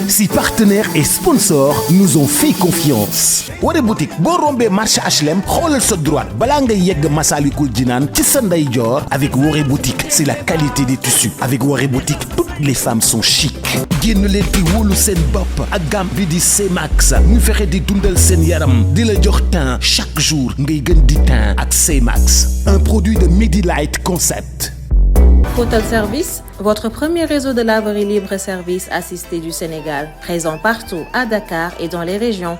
Si partenaires et sponsors nous ont fait confiance. Woré boutique boo rombee marché HLM xoolal sa droite balaa ngay yegg Massalikul Jinaan ci sa ndeyjoor. Avec Woré boutique c'est la qualité des tissus. Avec Woré boutique toutes les femmes sont chic. génn leen di wóolu seen bopp ak gamme bi di C-Max ñu fexe di dundal seen yaram di la jox teint chaque jour ngay gën di teint ak C-Max. Un produit de Medilight Concept. Photal Service, votre premier réseau de laverie libre-service assisté du Sénégal, présent partout à Dakar et dans les régions.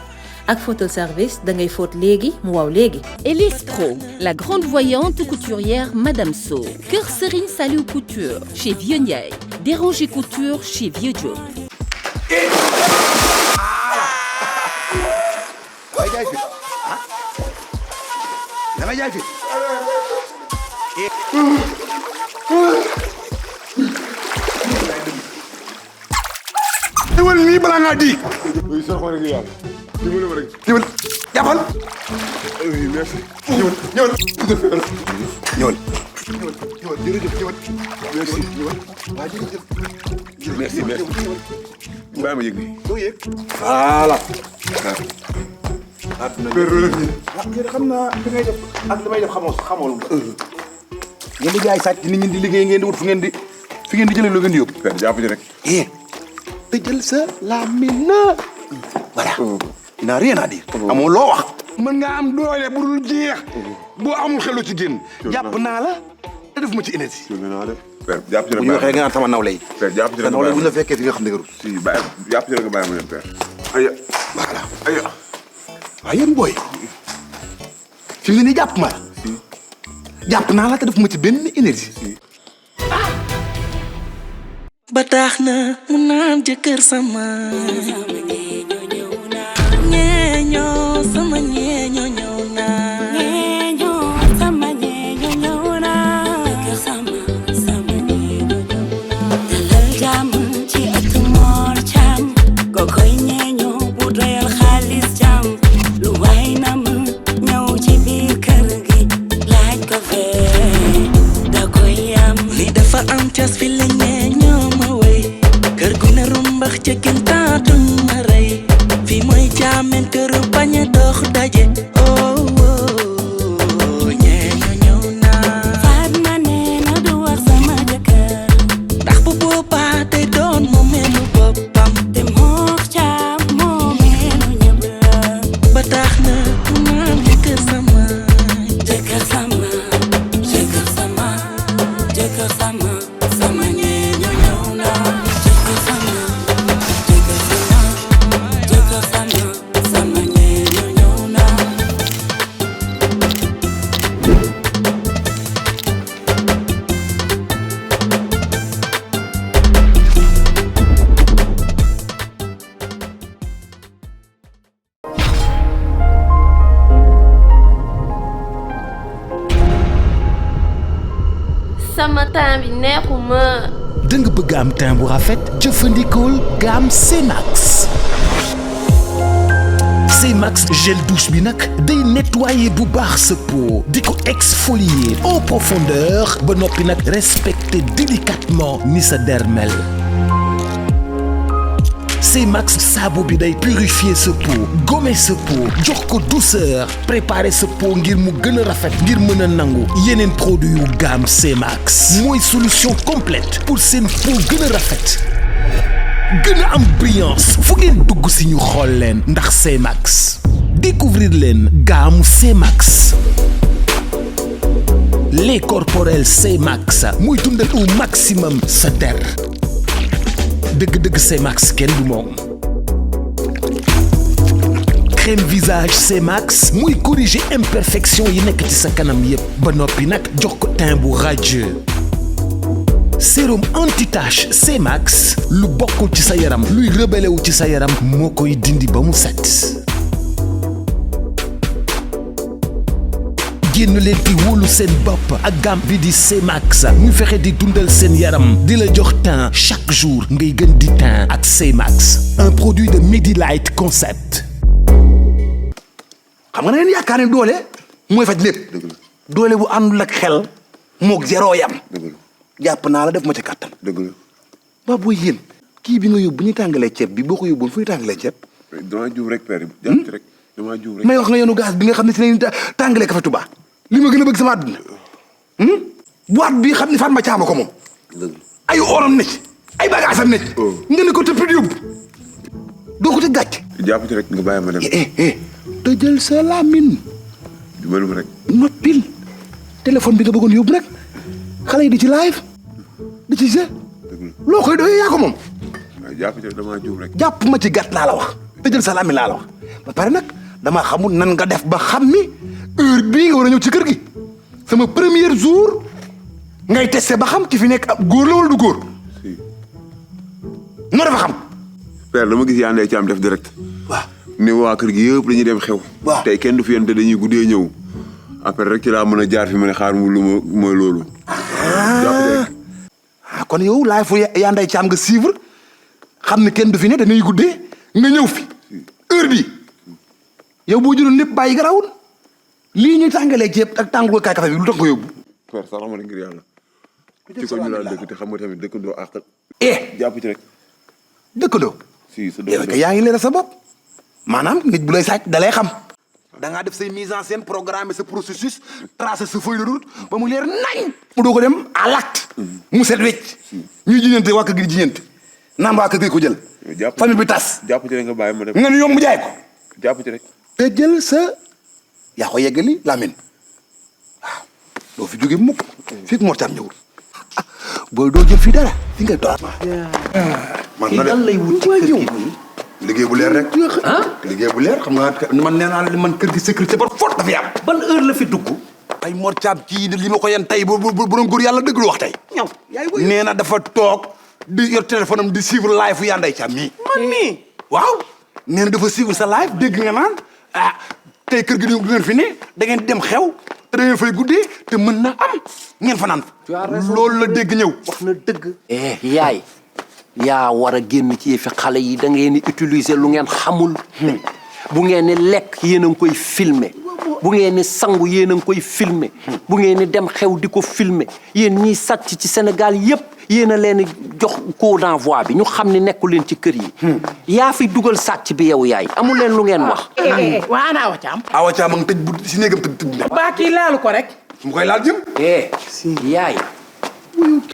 Avec Photal Service, da ngay fóot léegi mu waaw léegi. Elise Pro, la grande voyante couturière Madame So. Kër Serigne Saliou Couture chez Vieux Ndiaye. Déranger Couture chez Vieux Diop. Diwal nii balaa ngaa di. oui soo ko rek yàlla. dimbali ma rek. diwal jàppal. oui merci. ñëwal ñëwal. ñëwal. ñëwal jërëjëf ñëwal. merci ñëwal. waaw jërëjëf. merci merci. bàyyi ma yëg nii. doo yëg. voilà. ah xam naa li ngay def ak li may def xamoo lu ngeen di jaay sàcc nit ñi di liggéey ngeen di wut fu ngeen di jëlee lu ngeen di yóbbu. père jàpp ci rek. te jël sa lamine. voilà. il n'a rien à dire. amoo loo wax. mën nga am doole bu dul jeex. boo amul xelu ci génn. jàpp naa la te def ma ci énergie. père jàpp ci rek bu ñu waxee nga naan sama nawle yi. père jàpp ci rek nawle bu ñu la fekkee fi nga xam ne nga si bàyyi jàpp ci rek nga bàyyi ma leen père. aya voilà aya. waaye yéen booy fi mu ne nii jàpp ma la. jàpp naa la te def ma ci benn énergie. ba tax na mu naan jëkkër sama ñeeñoo sama ñeeñoo ñëw na ñeeñoo sama ñeeñoo ñëw na jëkkër sama ñeeñoo ñëw na dalal jàmm ci ëtt Mor Thiam kokoy ñeeñoo bu doyal xaalis jàmm lu waay na mu ñëw ci biir kër gi laaj ko fee da koy am li dafa am cas fi la kër gu ne rumbax ca kenn taatuñ ma rey fi mooy jaamen kër bañ a dox daje oh ñeeño ñëw naa faat ma nee na du war sama jëkkër ndax bu boobaa day doon moo meelu boppam te moox caam moo meelu ñëpp la ba tax na mu naan jëkkër sama jëkkër sama jëkkër sama jëkkër sama sama ñeeño ñëw naa sama temps bi neexuma. da nga bëgg am teint bu rafet jëfandikool gamme C-Max. C-Max gel douche bi nag day nettoyer bu baax sa peau di ko exfolier en profondeur ba noppi nag respecter délicatement ni sa dermel. C-Max saabu bi day purifier sa peau gommer sa peau jox ko douceur préparer sa peau ngir mu gën a rafet ngir mën a nangu yeneen produit yu gamme C-Max mooy solution complète pour seen peau gën a rafet gën a am brillance fu ngeen dugg si ñu xool leen ndax C-Max découvrir leen gamme C-Max lait corporel C-Max muy dundal au maximum sa der dëgg-dëgg C-Max kenn du moom crème visage C-Max muy corriger imperfection yi nekk ci sa kanam yépp ba noppi nag jox ko teint bu radieux sérum anti-tache C-Max lu bokkul ci sa yaram luy rebelle wu ci sa yaram moo koy dindi ba mu set génn leen di wóolu seen bopp ak gamme bi di C-Max ñu fexe di dundal seen yaram di la jox teint chaque jour ngay gën di teint ak C-Max un produit de Medilight Concept. xam nga ne yaakaar ne doole mooy faj lépp doole bu àndul ak xel moog zéro yam. dëgg la jàpp naa la def ma ci kàttan. dëgg la. ba booy yéen kii bi nga yóbbu bu ñuy tàngalee ceeb bi boo ko yóbbuwoon fu ñuy tàngalee ceeb. damaa juum rek père bi. jàpp ci rek damaa juum rek. may wax nga yoonu gaz bi nga xam ne si lañuy tàngalee Café Touba li ma gën a bëgg sama àdduna. boîte bi xam ne Fatma Thiam ko moom. dëgg la. ay oram ne ci ay bagaasam ne ci. nga ne ko tëpp di yóbbu doo ko te gàcc. jàpp ci rek nga bàyyi ma dem. te jël sa lamine. dimbali ma rek. noppil téléphone bi nga bëggoon yóbbu rek xale yi di ci live di ci jeu. dëgg la. loo koy doyee yaa ko moom. waaw jàpp ci rek damaa juum rek. jàpp ma ci gàtt laa la wax te jël sa lamine laa la wax ba pare nag damaa xamul nan nga def ba xam ni heure bii nga war a ñëw ci kër gi sama premier jour ngay testé ba xam ki fi nekk ab góor la wala du góor. si. noo dafa xam. père dama gis yaa ndey ci am def direct. waaw. ni waa kër gi yëpp dañuy dem xew. waaw tey kenn du fi yente dañuy guddee ñëw. après rek ci laa mën a jaar fi ma ne xaar mu lu ma mooy loolu. jàpp ci rek. kon yow laay fu yaa ndey caam nga suivre xam ne kenn du fi ne dañuy guddee nga ñëw fi heure bi yow boo jëloon lépp bàyyi garawul lii ñuy tàngalee ceeb ak tàngalu kaay kafe bi lu tax nga yóbbu. père sax ma ne ngir yàlla. ci ko ñu laa dëkk te xam nga tamit dëkkandoo àq. jàpp ci rek. dëkkandoo. si sa yow yaa ngi leeral sa bopp maanaam nit bu lay sàcc da lay xam. da ngaa def say mise en scène programmer sa processus tracer sa feuille de route ba mu leer nañ. mu doo ko dem à l'acte. mu set wecc. ñuy jiñante waa kër gi di jiñante naan waa kër gi ko jël. famille bi tas. jàpp ci rek nga bàyyi ma dem. nga ni yomb mu jaay ko. jàpp ci rek. te jël sa yaa ko yeggali Lamine waaw doo fi jóge mukk fii Mor Thiam ñëwul ah booy doo jël fii dara fi nga toog. man na de lay wut ci kër gi liggéey bu leer rek. liggéey bu leer xam nga man nee naa la man kër gi sécurité par force dafa am. ban heure la fi dugg. ay Mor Thiam kii li ma ko yen tey bu doon góor yàlla dëgg lu wax tey. ñaw yaay woy nee na dafa toog di yor téléphone am di suivre live fu Yanday Thiam mii. man mii. waaw nee na dafa suivre sa live dégg nga naan ah tey kër gi du ngeen fi ne da ngeen dem xew te da ngeen fay guddee te mën na am ngeen fa naan fa. loolu la dégg ñëw. wax na dëgg. yaay yaa war a génn ci fi xale yi da ngeen di utiliser lu ngeen xamul. bu ngeen ni lekk yéen a ngi koy filmer bu ngeen ni sangu yéen a ngi koy filmer bu ngeen ni dem xew di ko filmer yéen ñiy sàcc ci Sénégal yépp yéen a leen jox code d'envoi bi ñu xam ne nekku leen ci kër yi. yaa fi dugal sàcc bi yow yaay amul leen lu ngeen wax. waa ana Awa Thiam. Awa Thiam a ngi tëj bu si néegam tëdd. baa kii laalu ko rek. su ma koy laal jëm. yaay.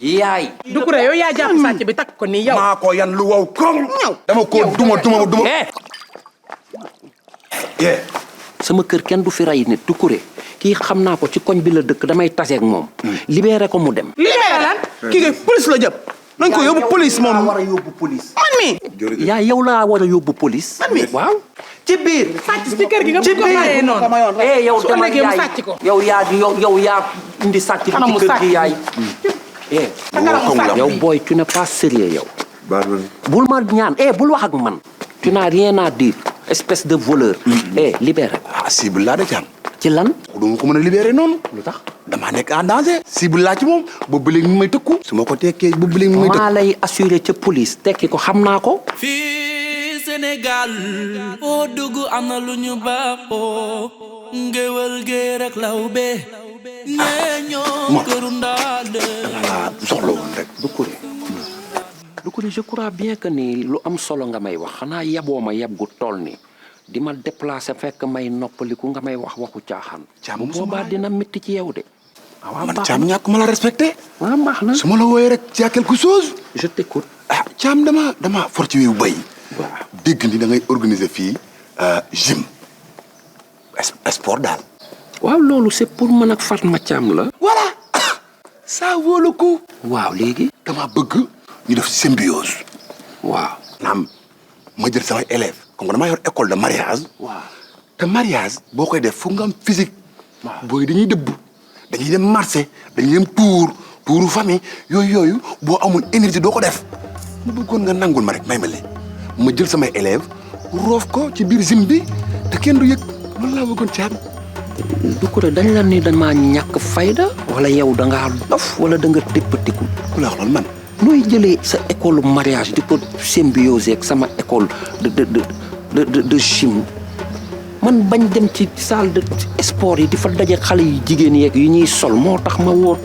yaay. Doucouré yow yaa jàpp sàcc bi takk ko nii yow. maa ko yan lu wow koŋ. dama ko duma. sama kër kenn du fi rey nit Doucouré kii xam naa ko ci koñ bi la dëkk damay taseeg moom. libéré ko mu dem. libéré lan. kii nga police la jëm. nañ ko yóbbu police moom. war a yóbbu police. man mii. yaa yow laa war a yóbbu police. man mii waaw. ci biir. sàcc ci kër gi nga bëgg ko mayee noonu. yow su dama ëllëgee mu yaay sàcc ko. yow yaa indi sàcc bi ci kër gi yaay. yow booy tu n'es pas sérieux yow. bul ma ñaan bul wax ak man. tu n'as rien à dire espèce de voleur. libéré ko. cible laa da ci am. ci lan. du ko mën a libéré noonu. lu tax. damaa nekk en danger. cible laa ci moom boobu ba léegi mu may tëkku. su ma ko tekkee boobu ba léegi mu may tëkku. maa lay assuré ca police tekki ko xam naa ko. fii Sénégal foo dugg am na lu ñu baaxoo ngéwël géer ak lawbe ñee ñoo këru ndaale. soxla woon rek Doucouré je crois bien que ni lu am solo nga may wax xanaa yaboo ma yab gu toll ni di ma déplacer fekk may noppaliku nga may wax waxu caaxaan. bu boobaa dina métti ci yow de. waaw man Thiam ñàkk ma la respecté. waaw baax na. su ma la wooyee rek y a quelque chose. je t'écoute. Thiam dama for ci wéewu bay. waaw dégg ni da ngay organiser fii gym sport daal. waaw loolu c'est pour mën ak Fatma Thiam la. voilà ça vaut le coup. waaw léegi. dama bëgg ñu def symbiose. waaw. naam ma jël samay élèves comme que damaa yor école de mariage. waaw te mariage boo koy def foog nga am physique. booy dañuy dëbb dañuy dem marché dañuy dem tuuru famille yooyu boo amul énergie doo ko def. mu bëggoon nga nangul ma rek may ma leen ma jël samay élèves roof ko ci biir gym bi te kenn du yëg loolu laa bëggoon Thiam. Doucouré dañ la ni damaa ñàkk fayda. wala yow da ngaa dof wala da nga téppatiku. ku la wax loolu man. nooy jëlee sa école mariage di ko symbiose ak sama école de gym man bañ dem ci salle de sport yi di fa daje xale yu jigéen yeeg yu ñuy sol moo tax ma woo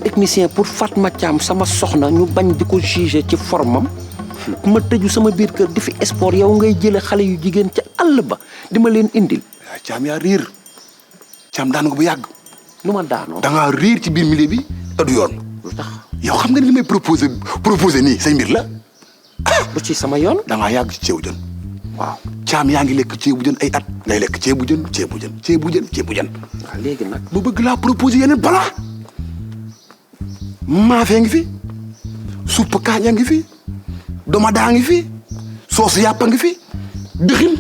technicien pour Fatma Thiam sama soxna ñu bañ di ko juger ci formam ma tëju sama biir kër di fi sport yow ngay jële xale yu jigéen ca àll ba di ma leen indil. yaa Thiam yaa riir Thiam daan nga bu yàgg. lu ma daanoo. da ngaa riir ci biir milieu bi te du yoon. lu tax yow xam nga ni li may proposé nii say mbir la. lu ci sama yoon. da ngaa yàgg ci ceebu jën. waaw Thiam yaa ngi lekk ceebu jën ay at. ngay lekk ceebu jën. waaw léegi nag. bu bëgg laa proposé yeneen balaa. maafee ngi fi. supp kaaña ngi fi. domadaa ngi fi. soosu yàppa ngi fi. dëxin.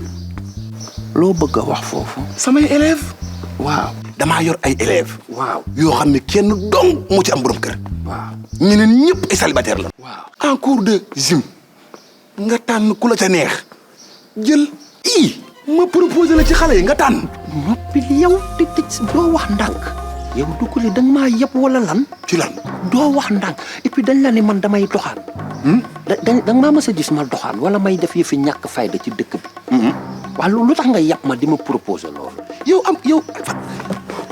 loo bëgg a wax foofu. samay élèves. waaw damaa yor ay élèves. waaw yoo xam ne kenn dong moo ci am borom kër. waaw ñeneen ñëpp ay célibataire la. waaw en cours de gym nga tànn ku la ca neex jël ma proposé la ci xale yi nga tànn. noppi yow te doo wax ndànk. yow Doucouré da nga maa yeb wala lan. ci lan. doo wax ndànk et puis dañ la ne man damay doxaan. da nga maa mës a gis ma doxaan wala may def yëfi ñàkk fayda ci dëkk bi. waaw lu tax nga yab ma di ma proposé loolu. yow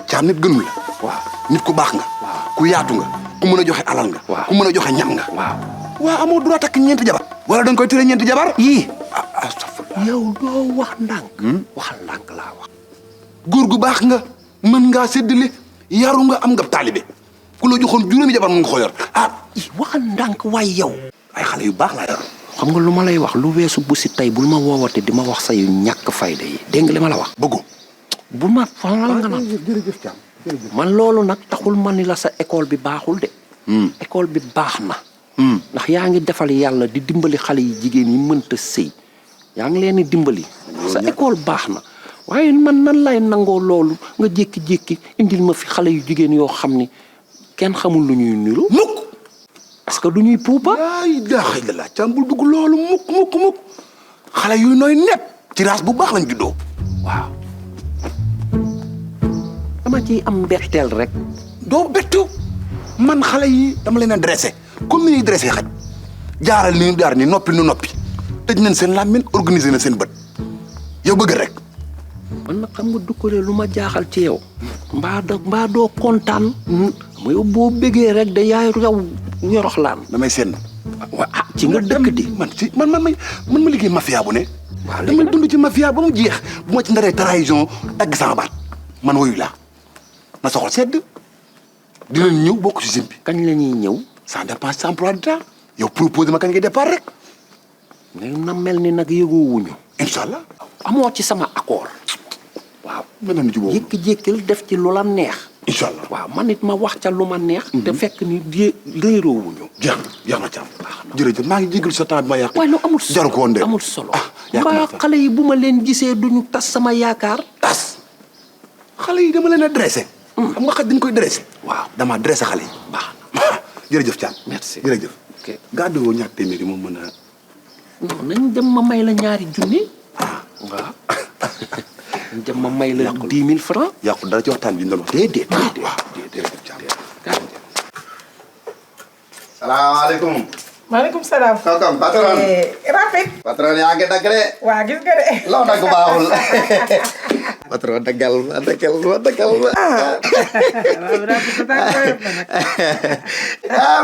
Thiam nit gënul la. waaw nit ku baax nga. waaw ku yaatu nga. ku mën a joxe alal nga. waaw ku mën a joxe ñam nga. waaw. waaw amoo droit takk ñeenti jabar. wala da nga koy tere ñeenti jabar. yii. astafurlah. yow doo wax ndànk. waxal ndànk laa wax. góor gu baax nga mën ngaa séddale yaru nga am nga taalibe ku la joxoon juróomi jabar mën nga ko yor waxal ndànk waay yow. ay xale yu baax laa yor. xam nga lu ma lay wax lu weesu bu si tey bul ma woowate di ma wax sa yu ñàkk fayda yi dégg nga li ma la wax. bëggu. bu ma fanal nga naan. jërëjëf Thiam jërëjëf. man loolu nag taxul ma ni la sa école bi baaxul de. école bi baax na. ndax yaa ngi defal yàlla di dimbali xale yi jigéen yi mënta sëy yaa ngi leen di dimbali. sa école baax na waaye man nan lay nangoo loolu nga jékki-jékki indil ma fi xale yu jigéen yoo xam ni kenn xamul lu ñuy niru. mukk. parce que du ñuy puupa. ay daaxay la laa Thiam bul dugg loolu mukk xale yu nooy nepp ci race bu baax lañ juddoo. waaw dama ciy am mbetteel rek. doo bettu man xale yi dama leen a dressé comme ni ñuy dressé xaj jaaral ni ñu jaar ni noppi nu noppi tëj nañ seen làmmiñ organisé na seen bët yow bëgg rek. man nag xam nga Doucouré lu ma jaaxal ci yow. mbaa doo kontaan. ma yow boo bëggee rek de yaay raw yoroxlaan. damay seen. ci nga dëkk di. man ma liggéey mafia bu ne. waaw damay dund ci mafia ba mu jeex bu ma ci ndaree trahison dagg sama baat man woyu laa na soxol sedd dinañ ñëw bokk ci gym bi. kañ la ñuy ñëw. ça dépend sa emploi du temps yow proposé ma kañ ngay départ rek. mais na mel ni nag yëgoowuñu. incha allah. amoo ci sama accord. waaw mel na ni jubóo. jékki-jékkil def ci lu la neex. incha allah waaw man it ma wax ca lu ma neex. te fekk ni réeroowuñu. jeex na Thiam. jërëjëf maa ngi jégalu sa temps bi ma yàq. waaye lu amul solo jaru ko woon de. amul solo. mbaa xale yi bu ma leen gisee duñu tas sama yaakaar. tas xale yi dama leen a dressé. xam nga xaj dañ koy dressé. waaw damaa dressé xale yi. baax na jërëjëf Thiam. merci jërëjëf. ok gàddu woo ñaar téeméer yi moom mën a. non nañ dem ma may la ñaari junni. waaw nañ dem ma may la 10 000 francs. yàqu dara ci waxtaan bi ñu doon wax. déedéet. waaw jërëjëf Thiam. salaamaaleykum. maaleykum salaam. kooku patron. rafet. patron yaa ngi dagg de. waa gis nga de. loo dagg baaxul. patron daggal ma.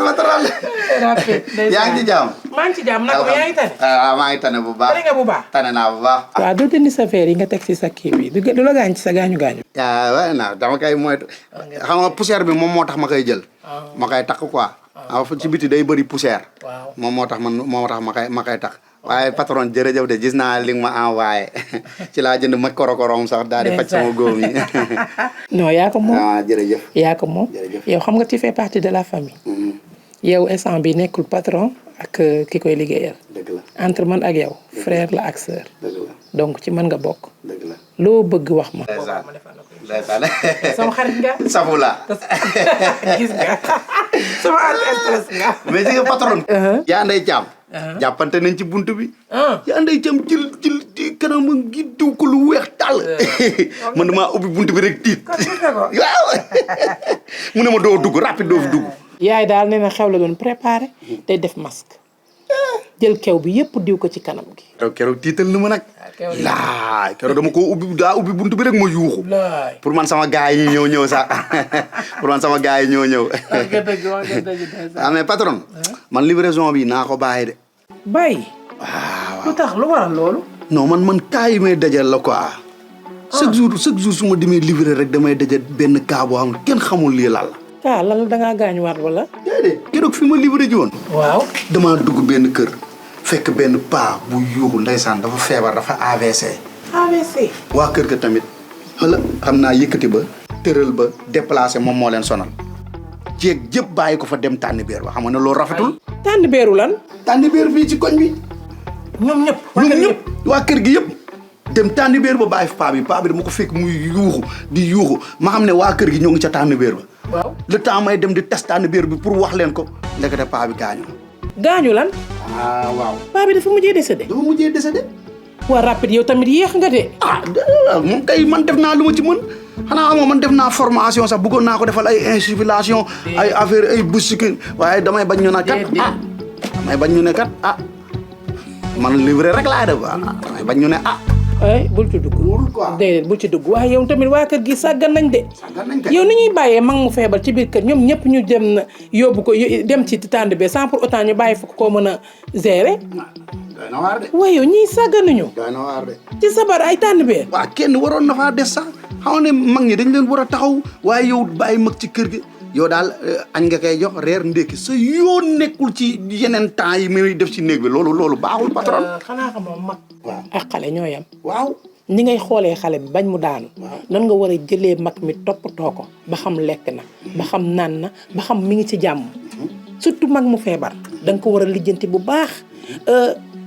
patron. rafet. yaa ngi ci jàmm. maa ngi ci jàmm nag yaa ngi tane. maa ngi tane bu baax. tane nga bu baax. tane naa bu baax. waaw doo dindi sa feer yi nga teg si sa kii bi du la gaañ ci sa gaañu. waaw non dama koy moytu. xam nga poussière bi moom moo tax ma koy jël. ma koy takk quoi. ci biti day bëri poussière. moom moo tax ma koy takk. waaye patron jërëjëf de gis naa li nga ma envoyé ci laa jënd ma korokorom sax daal di faj sama góom yi. non yaa ko moom. jërëjëf. yaa ko moom. yow xam nga tu fais partie de la famille. yow instant bi nekkul patron ak ki koy liggéeyal. dëgg la entre man ak yow frère la ak sœur. dëgg la donc ci mën nga bokk. dëgg la loo bëgg wax ma. ndeysaan. sama xarit nga. safu la. gis nga sama anti-stress nga. mais ci nga patron. yaa Ndeye Thiam. jàppante nañ ci buntu bi. yaa Ndeye Thiam jël kanam gi diw ko lu weex tàll. man damaa ubbi buntu bi rek tiit. waaw. mu ne ma doo dugg rapide doo fi dugg. yaay daal nee na xew la doon préparé day def masque. jël kew bi yëpp diw ko ci kanam gi. keroog tiital na ma nag. laay keroog dama ko ubbi buntu bi rek ma yuuxu. pour man sama gars yi ñëw sax pour man sama gars yi ñëw. mais patron. man livraison bi naa ko bàyyi de. bàyyi. waaw lu tax lu waral loolu. non man cas yi may dajal la quoi. chaque jour su ma demee livrer rek damay dajal benn cas boo xam ne kenn xamul lii lan la. ah lan la da ngaa gaañuwaat wala. déedéet keroog fi ma livré ji woon. waaw. damaa dugg benn kër fekk benn paa bu yuuxu ndeysaan dafa feebar dafa AVC. AVC. waa kër ga tamit xala xam naa yëkkati ba tëral ba déplacé moom moo leen sonal jéeg jëpp bàyyi ko fa dem tànn beer ba xam nga ne loolu rafetul. tànn beeru lan. tànn beer fii ci koñ bi. ñoom ñëpp. waa kër gi yëpp. dem tànn beer ba bàyyi fa paa bi dama ko fekk muy yuuxu ma xam ne waa kër gi ñoo ngi ca tànn beer ba. waaw le temps may dem di test tànn beer bi pour wax leen ko ndekete paa bi gaañu. gaañu lan. waaw. paa bi dafa mujjee décédé. waa rapide yow tamit yéex nga de. moom kay man def naa lu ma ci mën xanaa amoo man def naa formation sax bëggoon naa ko defal ay insufflation ay affaire ay boussique waaye damay bañ ñu ne kat man livré rek laay def damay bañ ñu ne ay bul ci dugg. déedéet bul ci dugg waaye yow tamit waa kër gi sàggan nañ de. yow ni ñuy bàyyee mag mu feebar ci biir kër ñoom ñëpp ñu dem na yóbbu ko dem ci tànd be sans pour autant ñu bàyyi fa koo mën a gérer. doy na waar de. waaye yow ñii sàgganuñu. doy na waar de. ci sabar ay tànd be. waaw kenn waroon na faa des sax xam ne mag ñi dañ leen war a taxaw waaye yow bàyyi mag ci kër gi yow daal añ nga koy jox reer ndékki sa yoon nekkul ci yeneen temps yi muy def ci néeg bi loolu baaxul patron. xanaa xam mag. waaw ak xale ñoo yam. waaw. ni ngay xoolee xale bi bañ mu daanu. nan nga war a jëlee mag mi toppatoo ko ba xam lekk na ba xam naan na ba xam mi ngi ci jàmm surtout mag mu feebar da nga ko war a lijjanti bu baax.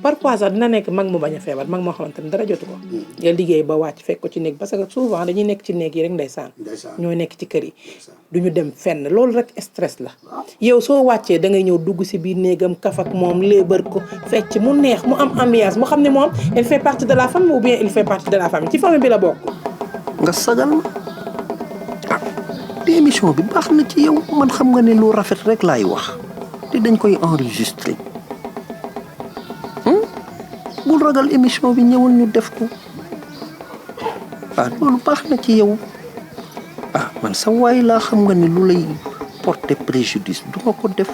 parfois sax dina nekk mag mu bañ a feebar mag moo xamante ne dara jotu ko. nga liggéey ba wàcc fekk ko ci néeg parce que souvent dañuy nekk ci néeg yi rek ndeysaan. ñoo nekk ci kër yi. duñu dem fenn loolu rek stress la. yow soo wàccee da ngay ñëw dugg si biir néegam kaf ak moom léebar ko fecc mu neex mu am ambiance mu xam ne moom il fait partie de la famille ou bien il fait partie de la famille ci famille bi la bokk. nga sagal ma te émission bi baax na ci yow man xam nga ne lu rafet rek laay wax te dañ koy enregistrer. bul ragal émission bi ñëwul ñu def ko loolu baax na ci yow man sa waay laa xam nga ni lu lay porter préjudice du ma ko def.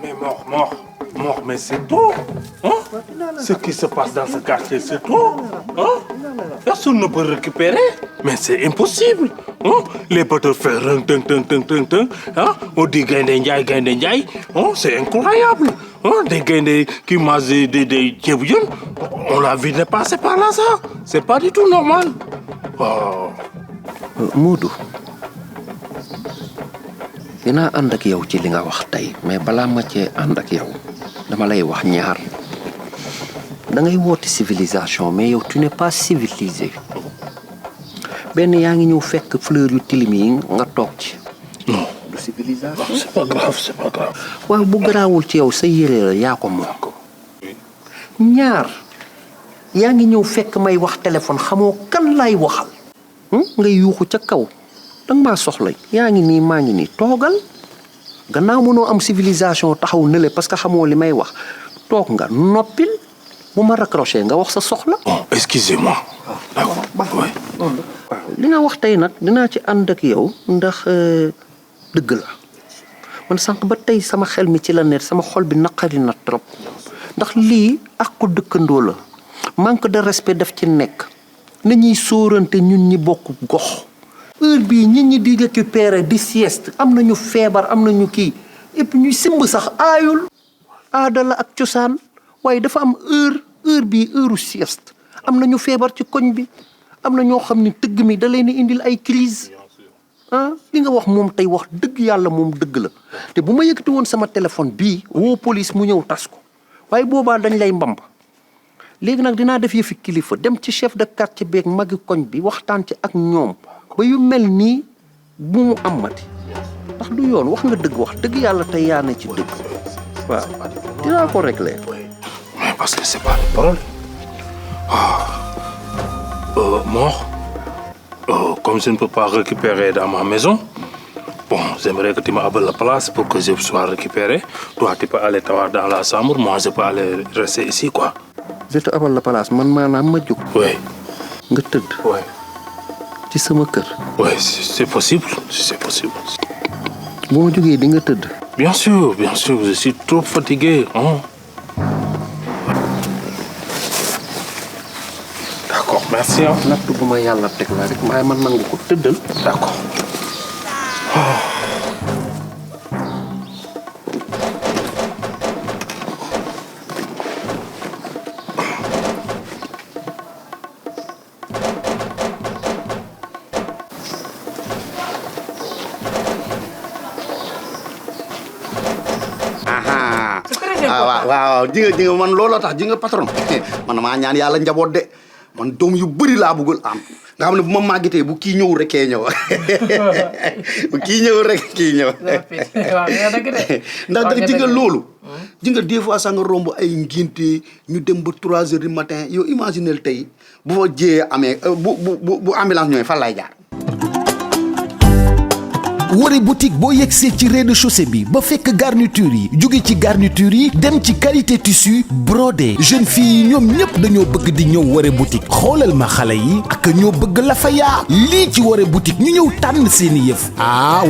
mais mort mais c'est trop ce qui se passe dans ce quartier c'est trop personne ne peut récupérer mais c'est impossible les bateaux faire tëng on dit gaynde njaay c'est incroyable des gaynde qui mangent des ceebu jën on l'a vu dépasser par là ça c'est pas du tout normal Modou dinaa ànd ak yow ci li nga wax tey mais balaa ma cee ànd ak yow dama lay wax ñaar da ngay woote civilisation mais yow tu n'es pas civilisé benn yaa ngi ñëw fekk fleur yu tilim yi nga toog ci. non du civilisation. c'est pas grave. waaw bu garaawul ci yow sa yére la yaa ko moom. ñaar yaa ngi ñëw fekk may wax téléphone xamoo kan lay waxal. ngay yuuxu ca kaw danga maa soxla yaa ngi nii maa ngi nii toogal gannaaw mënoo am civilisation taxaw nële parce que xamoo li may wax toog nga noppil bu ma raccroché nga wax sa soxla. excusez-moi. d'accord li nga wax tey nag dinaa ci ànd ak yow ndax dëgg la man sànq ba tey sama xel mi ci la net sama xol bi naqari na trop ndax lii ak ko dëkkandoo la manque de respect daf ci nekk nañuy sóorante ñun ñi bokk gox heure bii nit ñi di récupérer di sieste am nañu feebar am nañu kii et puis ñuy simb sax aayul aada la ak cosaan waaye dafa am heure bii heure sieste am nañu feebar ci koñ bi am na ñoo xam ne tëgg mi da leen di indil ay crise li nga wax moom tey wax dëgg yàlla moom dëgg la te bu ma yëkkati woon sama téléphone bii woo police mu ñëw tas ko waaye boobaa dañ lay mbamb léegi nag dinaa def yëfi kilifa dem ci chef de quartier beeg magi koñ bi waxtaan ci ak ñoom ba yu mel nii bu mu amati ndax du yoon wax nga dëgg wax dëgg yàlla tey yaa ne ci dëgg waaw dinaa ko régler. mais parce que c'est pas le problème mort comme je ne peux pas récupérer dans ma maison Bon, j'aimerais que tu m'appelles la place pour que je sois récupéré. Toi, tu peux aller t'avoir dans la chambre. Moi, je peux aller rester ici, quoi. je te abal la place man maanaam ma jóg. Oui. nga tëdd. Oui. ci sama kër. Oui, c'est possible. C'est possible. bu ma jógee di nga tëdd. Bien sûr, je suis trop fatigué. Hein? D'accord, merci. Hein? natt bu ma yàlla teg la rek waaye man nangu ko tëddal. D'accord. waaw ji nga man looloo tax ji nga patron man maa ñaan yàlla njaboot de man doom yu bëri laa bëggul am nga xam ne bu ma màggetee bu kii ñëwul rek kee ñëw bu kii ñëwul rek kii ñëw ndax ji nga loolu ji nga des fois sax nga romb ay ngénte ñu dem ba 3 heures du matin yow imaginel tey bu fa jiyee amee bu ambulance ñooy fan lay jaar Woré boutique boo yegsee ci rez-de-chaussée bi ba fekk garniture yi jóge ci garniture yi dem ci qualité tissu brodé jeune fille yi ñoom ñëpp dañoo bëgg di ñëw Woré boutique xoolal ma xale yi ak ñoo bëgg la fa yaa lii ci Woré boutique ñu ñëw tànn seeni yëf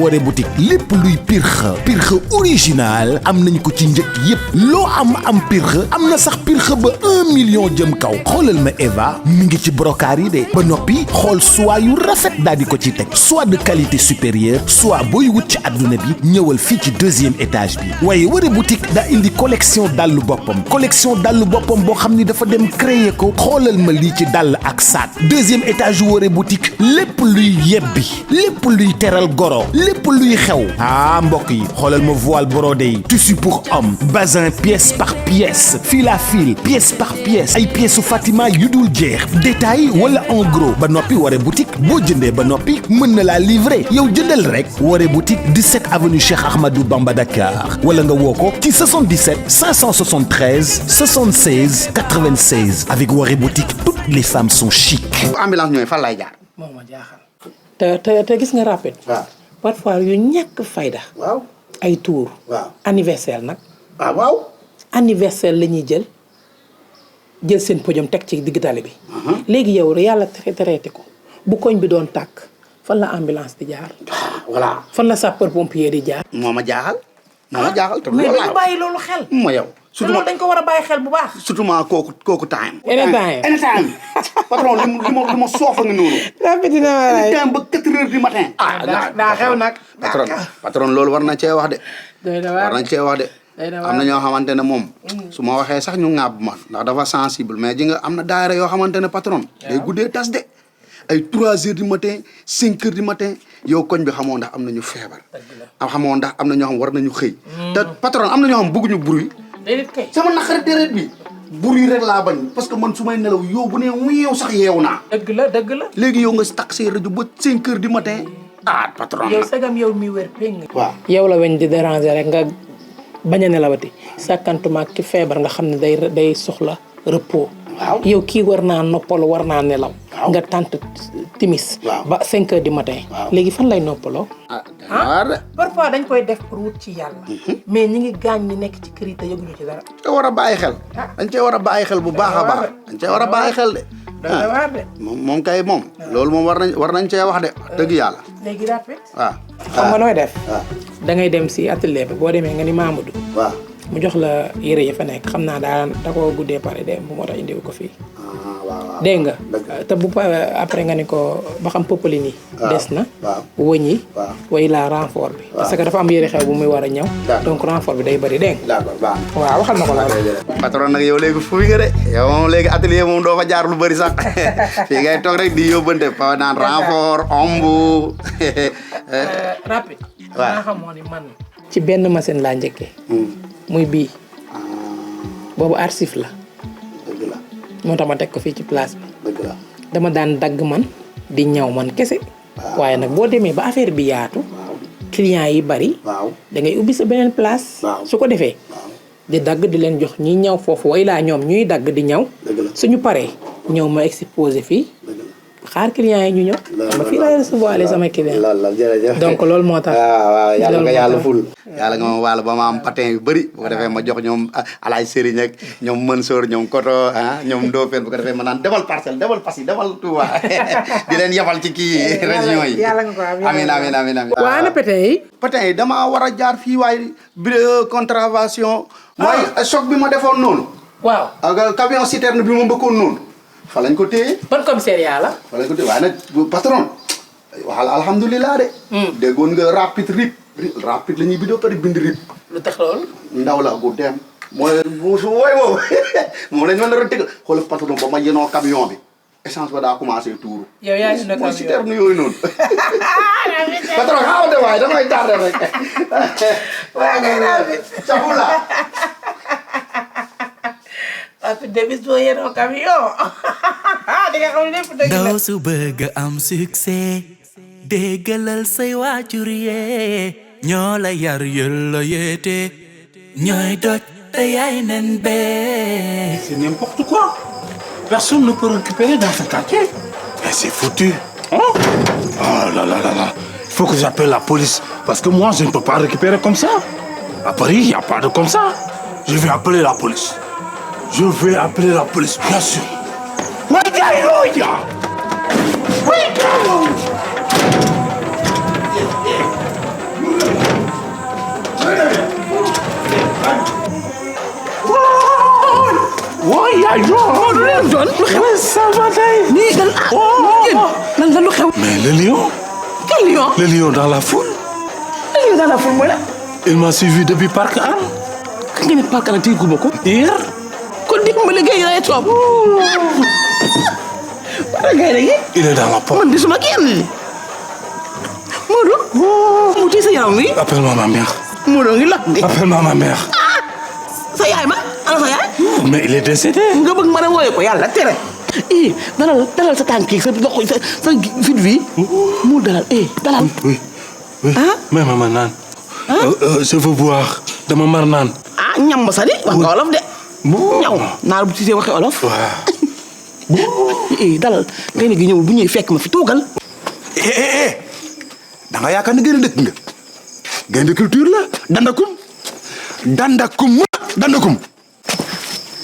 Woré boutique lépp luy pirxe original am nañ ko ci njëkk yëpp loo am pirxe am na sax pirxe ba 1 million jëm kaw xoolal ma Eva mi ngi ci brocart yi de ba noppi xool soie yu rafet daal di ko ci teg soie de qualité supérieure soit booy wut ci àdduna bi ñëwal fii ci 2e étage bi waaye Woré boutique daa indi collection dallu boppam boo xam ni dafa dem créer ko xoolal ma lii ci dàll ak saat 2e étage yu Woré boutique lépp luy yebbi lépp luy teral goro lépp luy xew mbokk yi xoolal ma voile brodé yi tissu pour homme bazin pièce par pièce fil à fil pièce par pièce ay pièces Fatima yu dul jeex détail wala en gros ba noppi Woré boutique boo jëndee ba noppi mën na laa livrer yow jëndal rek Woré boutique 17 avenue Cheikh Ahmadou Bamba Dakar wala nga woo ko ci 77 573 76 96 avec Woré boutique toutes les femmes sont chic. ambulance ñooy fan lay jaar. moo ma jaaxal. te gis nga rapide. waaw parfois yu ñàkk fayda. waaw ay tour. waaw anniversaire nag. waaw. anniversaire la ñuy jël seen podium teg ci digg tali bi. léegi yow yàlla traité ko bu koñ bi doon tàkk. fan la ambulance di jaar. voilà fan la sapeur pompier di jaar. moo ma jaaxal. te mais dañu bàyyi loolu xel. ma yow. surtout loolu dañ ko war a bàyyi xel bu baax. surtout ma kooku time. anytime patron li ma soofa nga noonu. rapide na ma lay time ba 4 heures du matin. daa xew nag. patron loolu war na cee wax de. war na cee wax de. am na ñoo xamante ne moom. su ma waxee sax ñu ŋàbb ma ndax dafa sensible mais ji nga am na daayira yoo xamante ne patron. day guddee tas de. ay 3 heures du matin 5 heures du matin yow koñ bi xamoo ndax am nañu feebar. xamoo ndax am na ñoo xam war nañu xëy. te patron am na ñoo xam bëgguñu bruit. sama naqari deret bi. bruit rek laa bañ parce que man su may nelaw yow bu ne yow sax yeewu naa. dëgg la. léegi yow nga takk say rajo ba 5 heures du matin. patron yow sagam yow mi wér péng. waaw yow la weñ di déranger rek nga bañ a nelawati sàkkantuma ki feebar nga xam ne day soxla repos. waaw yow kii war naa noppalu war naa nelaw. nga tànt timis. ba 5 heures du matin. léegi fan lay noppaloo. parfois dañ koy def pour wut ci yàlla. mais ñi ngi gaañ ñi nekk ci kër yi te yëguñu ci dara. te war a bàyyi xel. dañ cee war a bàyyi xel bu baax a baax. dañ cee war a bàyyi xel de. moom kay moom. loolu moom war nañ cee wax de dëgg yàlla. léegi rapide. waaw xam nga nooy def. da ngay dem si atelier bi boo demee nga ni Mamadou. waaw mu jox la yére yi fa nekk xam naa da koo guddee pare de bu moo tax indiwu ko fii. dégg nga te bu après nga ni ko ba xam popeline yi des na wëñ yi way la renfort bi parce que dafa am yëre xew bu muy war a ñëw donc renfort bi day bëri dégg nga waaw waxal ma ko la patron nag yow léegi fuuy nga de yow moom léegi atelier moom doo fa jaar lu bëri sax fii ngay toog rek di yóbbante pa naan renfort ombu rapide maa xamoo ni man ci benn machine laa njëkkee muy bii boobu archive la moo tax ma teg ko fii ci place bi dama daan dagg man di ñaw man kese waaye nag boo demee ba affaire bi yaatu clients yi bari da ngay ubbi sa beneen place su ko defee di dagg di leen jox ñi ñaw foofu way laa ñoom ñuy dagg di ñaw suñu paree ñëw ma exposé fii xaar client yi ñu ñëw. ma fii lay recevoir sama client. loolu jërëjëf. donc loolu moo tax. waaw yàlla nga yàlla ful. yàlla nga ma wàll ba ma am patin yu bëri bu ko defee ma jox ñoom alaay Serigne ak ñoom Mansour ñoom Koto ñoom Ndofène bu ko defee ma naan demal Parcelles demal Passy demal Touba di leen yebal ci kii région yi. yàlla nga ko am amiin. waa ana patin yi. patin yi damaa war a jaar fii waaye bi contravention. mooy choc bi ma defoon noonu. waaw ak camion citerne bi ma mbëkkoon noonu. fa lañ ko téye. ban commissariat la. fa lañ ko téye waaye nag patron. waxal alhamdulilah de. déggoon nga rapide rapide la ñuy bindoo pare bind rip. lu tax loolu. ndaw la gu dem. mooy su wooy woowu moom lañ mën a tëgg xoolal patron ba ma yenoo camion bi essence ba daa commencé tuuru. yow yaa ngi mooy citerne yooyu noonu. patron xaaral de waaye damay tardé rek. waaye cabula. parce que bis boo yenoo camion di nga xam lépp dëgg la. ndaw su bëgg am succès déggalal say waajur yee ñoo la yar yëlla yeete ñooy doj te yaay nen bee. C'est n'importe quoi. Personne ne peut récupérer dans ce quartier. Mais c'est foutu. Hein? Oh là là là là. Il faut que j'appelle la police. Parce que moi, je ne peux pas récupérer comme ça. À Paris, il n'y a pas de comme ça. Je vais appeler la police. Je vais appeler la police, bien sûr. Mais le lion? Quel lion? Le lion dans la foule. Le lion dans la foule, moi là. Il m'a suivi depuis Parc Hann. Quand il Parc Hann, tu es beaucoup. Hier. Quand il me le gars, il est top. Il est dans la porte. Man, dis-moi qui est. Moudou. Moudou, c'est un oui. Appelle-moi ma mère. Moudou, il est là. Appelle-moi ma mère. Ça y est, ma. Alors ça y est. Mais il est décédé. Nga bëgg ma woyé ko yàlla tere. Dalal sa tànk sa loxo sa fit bi. Mu dalal dalal. Oui. Mais maman naan. Je veux boire. Dama mar naan. Ah ñam sa di wax nga olof de. Ñaw naar bu ci waxe olof. Dalal ngay ne gi ñëw bu ñuy fekk ma fi toogal. da nga yaakaar ne gën a dëkk nga. gaynde culture la dandakum.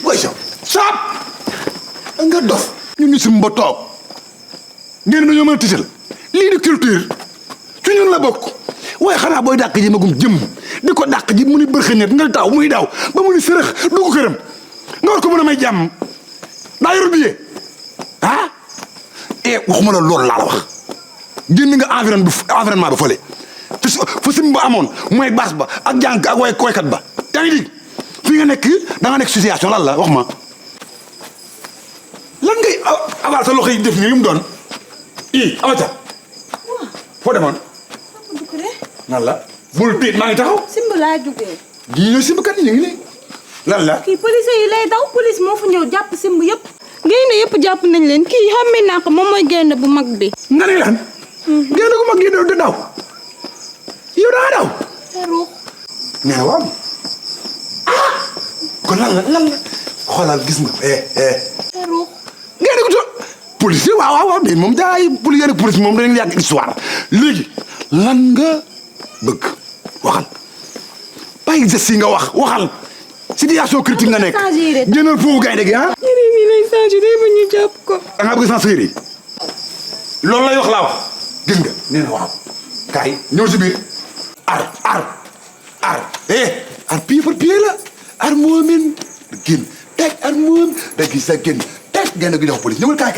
Boy saab nga dof ñu si mba toog ngeen dañoo mën a tiital lii di culture ci ñun la bokk waaye xanaa booy dàq ji magum jëm di ko dàq ji mu ni bërxëñet nga taw muy daaw ba mu ni sërëx dugg këram nga war ko mën a may jàmm daa yor billet waxuma la loolu laa la wax génn nga environnement ba fële fa sim ba amoon mooy baas ba ak jàng ak way koykat ba yaa ngi dig fii nga nekk da nga nekk situation lan la wax ma lan ngay aval sa loxo yi def nii lu mu doon amata foo demoon nan la bul tiit maa ngi taxaw simb laa jugee ñii ñooy simbkat yi ñu ngi nii lan la kii police yi lay daw police moo fa ñëw jàpp simb yëpp gaynde yëpp jàpp nañ leen kii xàmmee naa ko moom mooy gaynde bu mag bi nga ne lan gaynde bu mag yi da daw yow daa daw ruux nee na waaw kon lan la xoolal gis nga ruux gaynde ko to police waaw mais moom jaay police ak police moom dañu yàgg histoire léegi lan nga bëgg waxal bàyyi geste yi nga waxal situation critique nga nekk génnal foofu gaynde gi yére mi lay changé day ba ñu jàpp ko da ngaa bëgg sans yére yi loolu lay wax laa wax gis nga nee na waaw kaay ñëw si biir ar pied par pied la ar moomin génn teg ar moom da gis sa génn teg gaynde gi jox police ñëwal kaay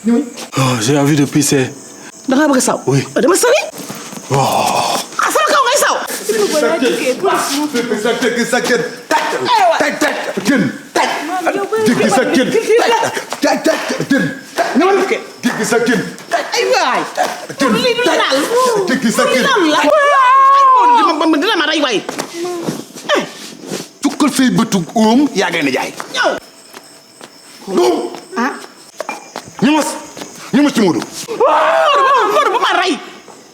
ñëwal J'ai envie de pisser. Da nga bëgg saw Oui. dama sawi sama kaw ngay saw sa kën teg gën jéggi sa gën gën ñëwal jéggi sa gën ay waay jéggi sa gën dina ma rey waay tukkal say bëtu óom yaa ngay na jaay doom ñu mas ci Modou Modou ba ma rey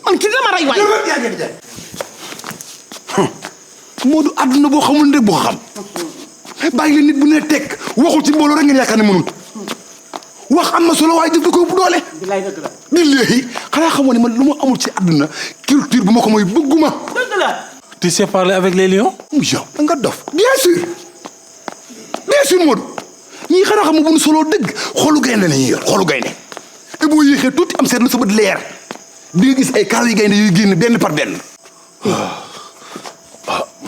man kii dina ma rey waay yaa ngay na jaay Modou àdduna boo xamul ne boo xam bàyyi leen nit bu ne tekk waxul ci mbooloo rek ngeen yaakaar ne mënul wax am na solo waaye jëf da ko ëpp doole. bilaay dëgg la. billahi xanaa xamoo ne man lu ma amul ci àdduna culture bu ma ko mooy bëgguma. dëgg la. Tu sais parler avec les lions? yow da nga dof. bien sûr Modou ñii xanaa xam nga bu nu solo dëgg xolu gaynde la ñuy yor xolu gaynde te boo yéexee tuuti am seetlu sa bët leer di nga gis ay kaaw yi gaynde yuy génn benn par benn.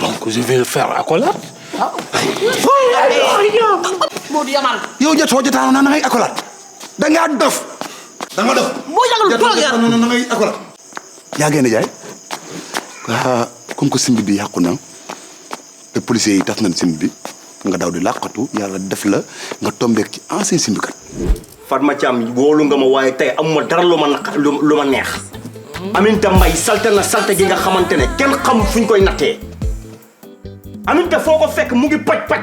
Donc je vais le faire accolade. Modou yamal. yow jotoo jotaanoo naa na ngay accolade da ngaa dof. da nga dof. boo jàngal toog ya non na ngay accolade. yaa gaynde jaay comme que simbi bi yàqu na te policiers yi tas nañ simbi bi nga daw di làqatu yàlla def la nga tombeek ci ancien simbikat. Fatma Thiam wóolu nga ma waaye tey amuma dara lu ma neex. Aminata Mbaye salte na salte gi nga xamante ne kenn xam fu ñu koy nattee. Aminata foo ko fekk mu ngi paj.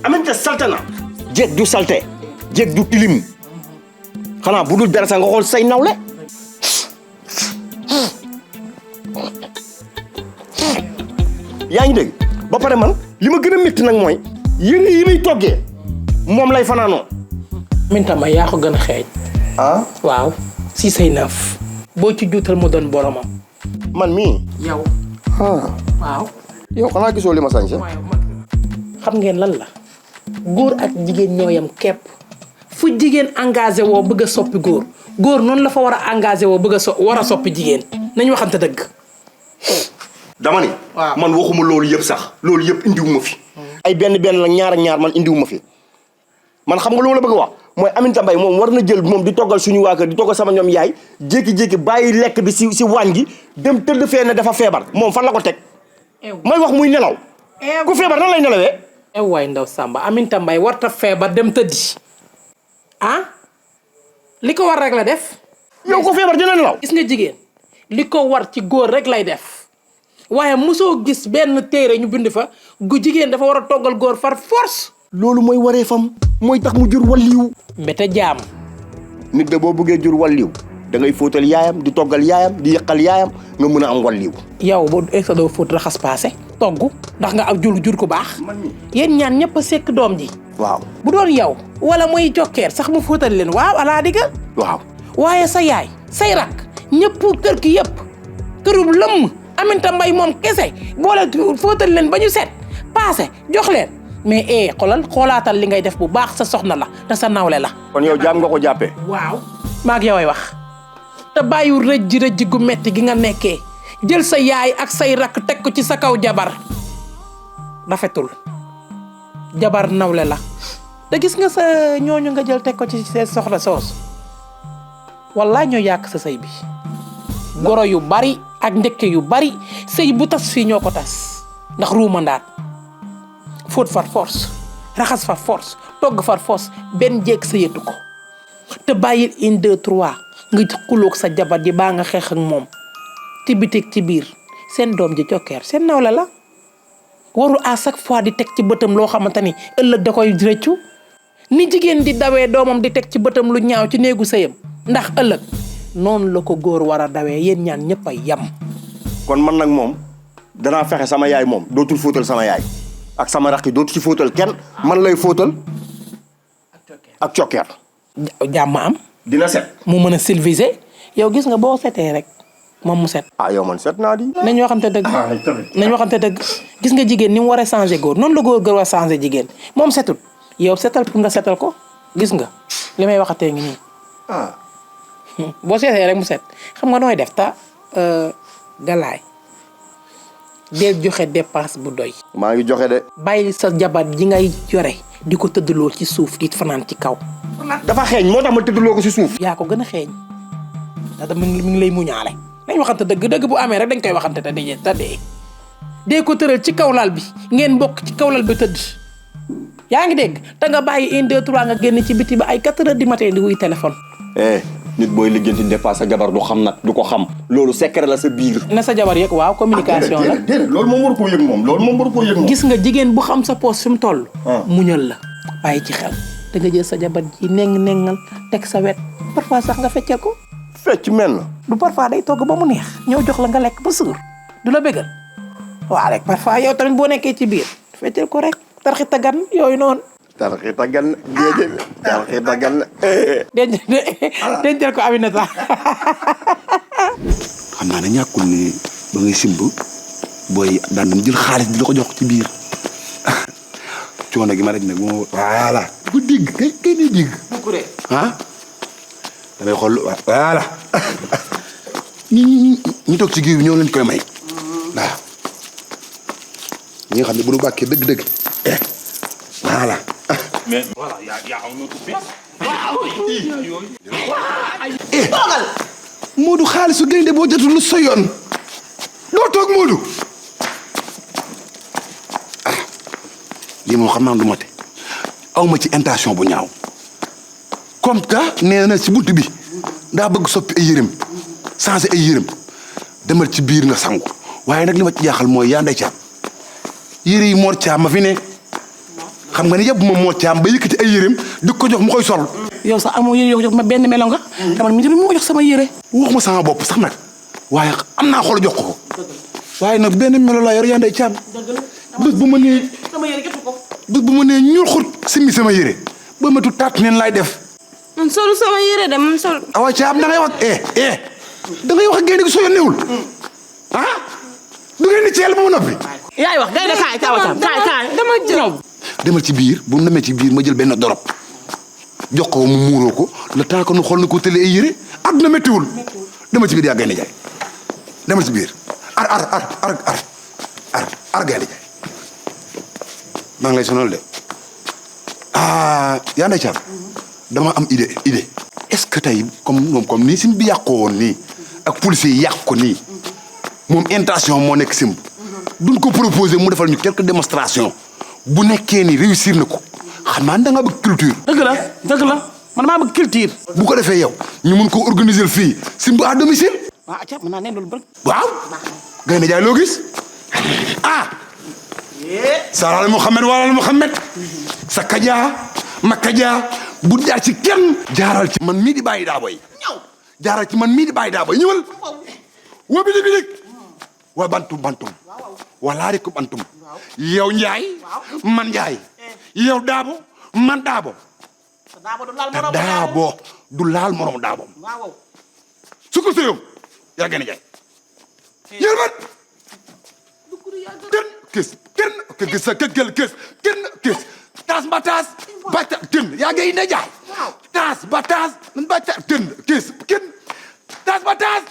Aminata salte na. jéeg du salte jéeg du tilim xanaa bu dul dara sax nga xool say nawle. yaa ngi dégg ba pare man li ma gën a métti nag mooy yére yi muy toggee moom lay fanaanoo. Aminata Mbaye yaa ko gën a xeeñ. ah waaw si say naaf. boo ci juutal mu doon boromam. man mii. yow. waaw. yow xanaa gisoo li ma sañse. xam ngeen lan la góor ak jigéen ñooyam képp fu jigéen engagé woo bëgg a soppi góor noonu la fa war a engagé woo bëgg a war a soppi jigéen nañ waxante dëgg. dama ni. waaw man waxuma loolu yëpp sax loolu yëpp indiwuma fi. ay benn la ñaar ak ñaar man indiwuma fi man xam nga lu ma la bëgg a wax mooy Aminata Mbaye moom war na jël moom di toggal suñu waa kër di toggal sama ñoom yaay jékki-jékki bàyyi lekk bi si waañ gi dem tëdd fee ne dafa feebar moom fan la ko teg. may wax muy nelaw. ku feebar nan lay nelawee. waay ndaw Samba Aminata Mbaye warta feebar dem tëddi ah li ko war rek la def. yow ku feebar dina nelaw. gis nga jigéen li ko war ci góor rek lay def waaye mosoo gis benn téere ñu bind fa gu jigéen dafa war a toggal góor far force. loolu mooy waree fam mooy tax mu jur walliw. mbete jaam. nit da boo bëggee jur walliw da ngay fóotal yaayam di toggal yaayam di yëqal yaayam nga mën a am walliw. yow boo egsa doo fóot raxas paase togg ndax nga am jur ku baax. yéen ñaan ñëpp a sekk doom ji. waaw bu doon yow wala mooy jokkeer sax mu fóotal leen waaw alaa digga. waaw waaye sa yaay say rakk ñëpp kër gi yëpp kërub lëmm Aminata Mbaye moom kese boole fóotal leen ba ñu set paase jox leen mais xoolaatal li ngay def bu baax sa soxna la te sa nawle la. kon yow jaam nga ko jàppee. waaw maag yoway wax te bàyyi rëjji gu metti gi nga nekkee jël sa yaay ak say rakk teg ko ci sa kaw jabar rafetul jabar nawle la te gis nga sa ñooñu nga jël teg ko ci seen soxla soos wallaay ñoo yàq sa sëy bi goro yu bari ak ndekke yu bari sëy bu tas fii ñoo ko tas ndax ruumandaat fóot far force raxas far force togg far force benn jéeg sa yëtu ko te bàyyil 1 2 3 nga xuloog sa jabar ji baa nga xeex ak moom ci bitig ci biir seen doom ji jokkeer seen nawle la waru à chaque fois di teg ci bëtam loo xamante ni ëllëg da koy rëccu ni jigéen di dawee doomam di teg ci bëtam lu ñaaw ci néegu sëyam ndax ëllëg noonu la ko góor war a dawee yéen ñaan ñëpp a yam. kon man nag moom danaa fexe sama yaay moom dootul fóotal sama yaay ak sama rakk yi dootul ci fóotal kenn man lay fóotal ak cokkeer. jàmm am. dina set. mu mën a civilisé yow gis nga boo setee rek moom mu set. ah yow man set naa di. nañ waxante dëgg. nañ waxante dëgg gis nga jigéen ni mu war a changé góor noonu la góor war a changé jigéen moom setul yow setal pour nga setal ko gis nga li may waxatee ngi nii. boo seetee rek mu set xam nga nooy def ta galaay dee joxe dépense bu doy. maa ngi joxe de. bàyyi sa jabar ji ngay yore di ko tëddloo ci suuf di fanaan ci kaw. dafa xeeñ moo tax ma tëddloo ko ci suuf. yaa ko gën a xeeñ da mi ngi lay muñaale. nañ waxante dëgg bu amee rek dañ koy waxante te dee ko tëral ci kaw lal bi ngeen bokk ci kaw lal bi tëdd yaa ngi dégg te nga bàyyi 1 2 3 nga génn ci biti ba ay 4 heures du matin di wuy téléphone. nit booy liggéeyanti dépasse sa jabar du xam nag du ko xam. loolu secret la sa biir. na sa jabar yëg waaw communication la. déedéet loolu moom waru koo yëg moom loolu moom waru koo yëg moom. gis nga jigéen bu xam sa poos fi mu toll. muñal la bàyyi ci xel. da nga jël sa jabar ji nengal teg sa wet parfois sax nga feccel ko. fecc mel na. du parfois day togg ba mu neex ñëw jox la nga lekk ba suur du la bégal waaw rek parfois yow tamit boo nekkee ci biir feccel ko rek tarxi tagan yooyu noonu. tarxi taggal na géej bi tarxi taggal na. dencal ko Aminata. xam naa ne ñàkkul ni ba ngay simb booy daan dem jël xaalis di la ko jox ci biir coono gi ma daj nag moo voilà bu digg kay di digg ah damay xool voilà ñi toog ci géew bi ñoo leen koy may waaw ñi nga xam ne bu nu bàkkee dëgg-dëgg voilà mais voilà y a un autre pièce. toogal Modou xaalisu gaynde boo jotul lu sa yoon doo toog Modou lii moom xam naa du mate aw ma ci intention bu ñaaw comme que nee na ci bunt bi daa bëgg soppi ay yërëm changé ay yërëm demal ci biir nga sangu waaye nag li ma ci jaaxal mooy yaa ndey caam yére yi Mor Caam ma fi ne xam nga ni yëpp moom Mor Caam ba yëkkati ay yërëm di ko jox mu koy sol. yow sax amoo yére yoo jox ma benn melo nga. te man mii tamit moo jox sama yére. waxuma sama bopp sax nag waaye am naa xool jox ko waaye nag benn melo laa yor yaa ndey caam bés bu ma nee sama yére jox ko. bés bu ma nee ñuul xut simmi sama yére ba ma tuut taat neen laay def. man solu sama yére de man sol. awa caam da ngay wax da ngay wax ak génn gi soo yónneewul ah du ngeen di ceel ba ma noppi. yaay wax day de kaay kaay dama jël. demal ci biir bu mu demee ci biir ma jël benn dorop jox ko mu muuroo ko le temps que nu xool na ko tëlee ay yére àdduna méttiwul demal ci biir yaa gaynde jaay demal ci biir ar gaynde jaay maa ngi lay sonal de yaa ndey caam dama am idée est-ce que tey comme nii sim bi yàqoo woon nii ak policiers yi yàq ko nii moom intention moo nekk simb duñ ko proposé mu defal ñu quelques démonstrations bu nekkee ni réussir na ko xam naa da nga bëgg culture. dëgg la man maa bëgg culture. bu ko defee yow ñu mun koo organiser fii simb à domicile. waaw acca mën naa ne loolu bëri. waaw. gaynde jaay loo gis Saral Mohamed sa kajaa ma kajaa bu jaar ci kenn. jaaral ci man mii di bàyyi daa boy. jaaral ci man mii di bàyyi daa boy ñëwal. wa bilig wa bantum wa laariku bantum yow Njaay man Njaay yow Daabo man Daabo te Daabo du laal morom Daabo su ko sëyoom yaa gën a jaay yéen man kenn taas ba taas bata kenn yaa gay na jaay taas ba taas bata kenn taas ba taas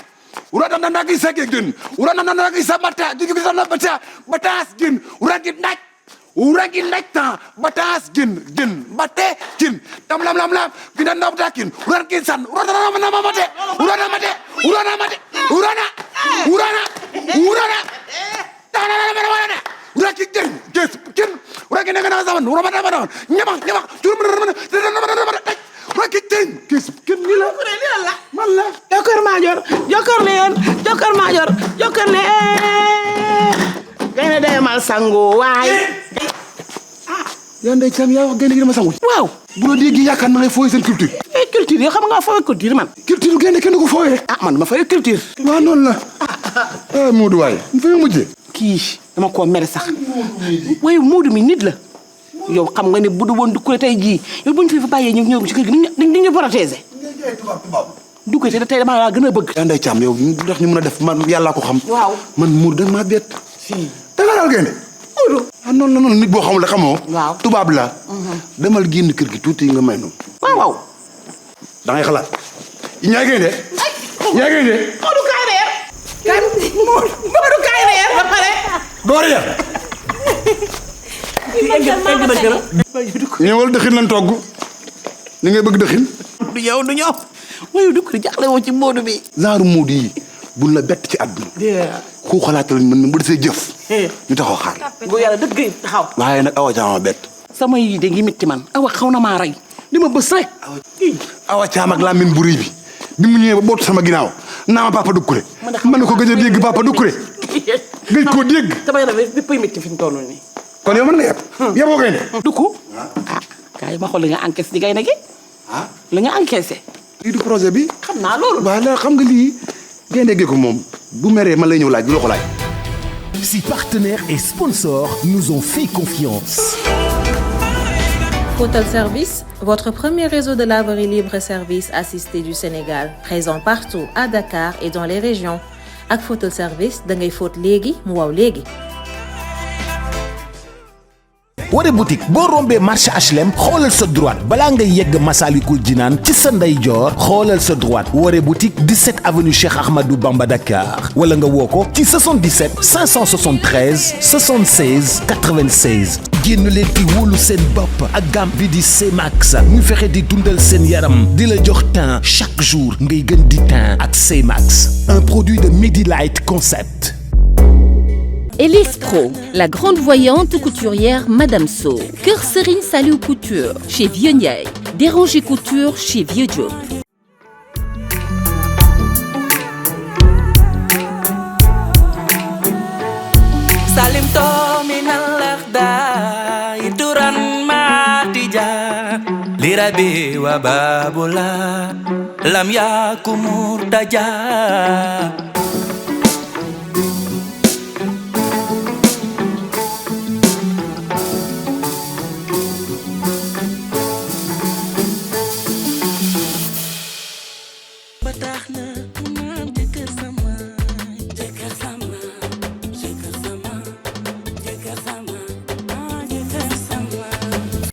urada nanda gi sage gen urada nanda gi samata gi bisa na batas gen uragi naj ta batas gen bate gen tam lam gidan na batakin uragi san urada na mate tana na wala uragi gen uragi na zaman urama nyama curma kenn ni la man la Jokar Major gaynde day mal sangu waay yaa ndey caam yaa wax gaynde gi dama sangu waaw bu la déggee yaakaar na ngay fooy seen culture culture yoo xam nga fooy culture man culture gaynde kenn ko fooyee man dama fooy culture waaw noonu la Modou waay mu fay mujjee kii dama koo mere sax waaye Modou mi nit la yow xam nga ne bu du woon dukkule tey jii yow buñ fi fa bàyyee ñu ñëw ci kër gi di ñu protéger duggee te tey dama laa gën a bëgg. yaa ndey caam yow ndax ñu mën a def man yàllaa ko xam. waaw man Mour da nga maa bett. da nga daal gaynde. noonu nit boo xamul la xamoo. waaw tubaab la. demal génn kër gi tuuti nga may noonu. waaw. da ngay xalaat. ñaay gaynde. ñaay gaynde. Modou kaay reer. Modou kaay reer ba pare. door ya. ñëwal dëxin lan togg. li ngay bëgg dëxin. du ñëw. waaye du ko jaaxle woo ci Modou bi. genre Modou yi buñ la bett ci àdduna. ku xalaatal man bu desee jëf. ñu taxaw xaar. bu yàlla dëgg taxaw. waaye nag awa caama bett. sama yi de ngi mitti man awa xaw na maa rey li ma bës rek. awa caam ak làmmiñ bu rëy bi mu ñëwee ba bootu sama ginnaaw naa ma papa Doucouré. man na ko gëj a dégg papa Doucouré. gëj koo dégg. sama yaram bi pëy mitti fi mu toll nii. kon yow mën nga yeb. yeboo gaynde. Doucou. kaay ma xool li nga encaissé di gaynde gi. li nga encaissé. lii du projet bi. xam naa loolu. waaw la xam nga lii gaynde gi ko moom bu meree man lay ñëw laaj du la ko laaj. Si partenaires et sponsors nous ont fait confiance. Photel Service, votre premier réseau de laverie libre et service assisté du Sénégal, présent partout à Dakar et dans les régions. Ak Photel Service, da ngay fóot léegi mu waw léegi. Woré boutique boo rombee marché HLM xoolal sa droite balaa ngay yegg Massalikul Jinaan ci sa ndeyjoor xoolal sa droite Woré boutique 17 avenue Cheikh Ahmadou Bamba Dakar wala nga woo ko ci 77 573 76 96. génn leen di wóolu seen bopp ak gamme bi di C-Max ñu fexe di dundal seen yaram di la jox teint chaque jour ngay gën di teint ak C-Max, un produit de Medilight Concept. Elise Pro, la grande voyante couturière Madame So. Kër Serigne Saliou Couture chez Vieux Ndiaye. Déranger Couture chez Vieux Diop. Salim to minal lakhda ituran matija lirabi wa babula lam yakumur daja.